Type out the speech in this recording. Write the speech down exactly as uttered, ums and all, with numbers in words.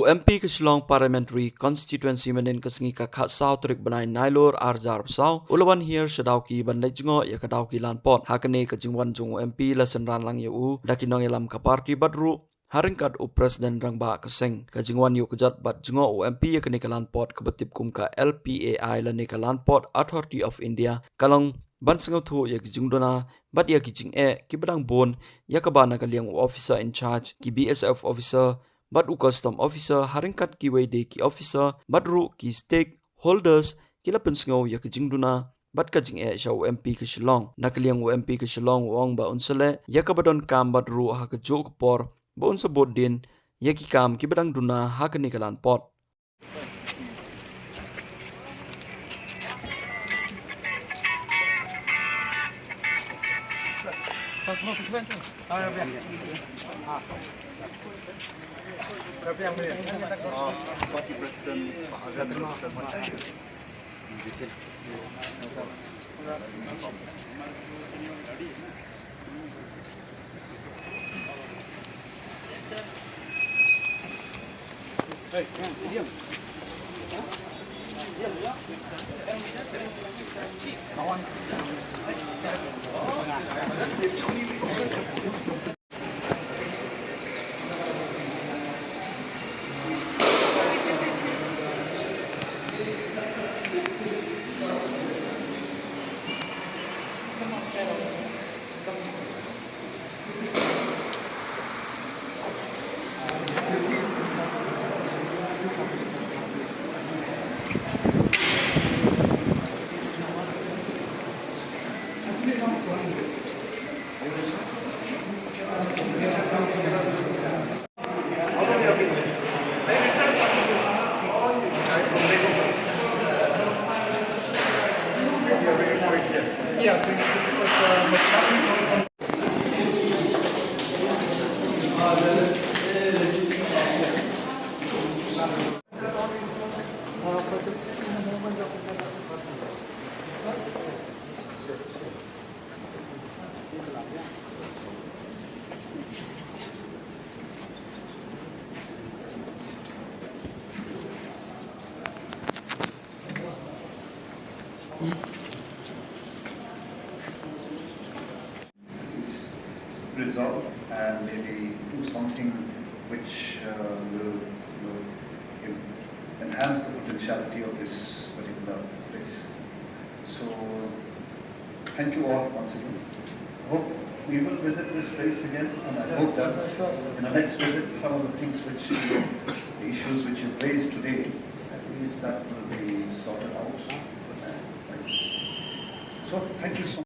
U M P ka Shillong Parliamentary Constituency mynhynnin ka sngi ka khatsaw tarik bnai Nailur arhajar arphew saw u la wan hiar sha Dawki ban leit jngoh ïa ka Dawki Land Port. Ha kane ka jingwan jong u M P la synran lang ïa u da ki nongïalam ka party bad ruh ha ryngkat u President Rangbah ka seng. Ka jingwan ïuh kjat bad jngoh u M P ïa kane ka Land Port kaba tip kum ka L P A I lane ka Land Port Authority of India ka long ban sngewthuh ïa ki jingduna bad ïa ki jingeh kiba dang bun ïa kaba na ka liang u officer in charge, ki B S F officer bad u custom officer ha ryngkat kiwei de ki officer bad ruh ki stakeholders ki la pynsngew ïa ka jingduna bad ka jingeh sha u M P ka Shillong. Na ka liang u M P ka Shillong u ong ba un sa leh ïa kaba donkam bad ruh ha kajuh ka por ba un sa bud dien ïa ki kam kiba dang duna ha kane ka Land Port. Please resolve and maybe do something which uh, will, will en- enhance the potentiality of this particular place. So, thank you all once again. Hope we will visit this place again, and I hope that in the next visit, some of the things which, you know, the issues which you've raised today, at least that will be sorted out. So, thank you so much.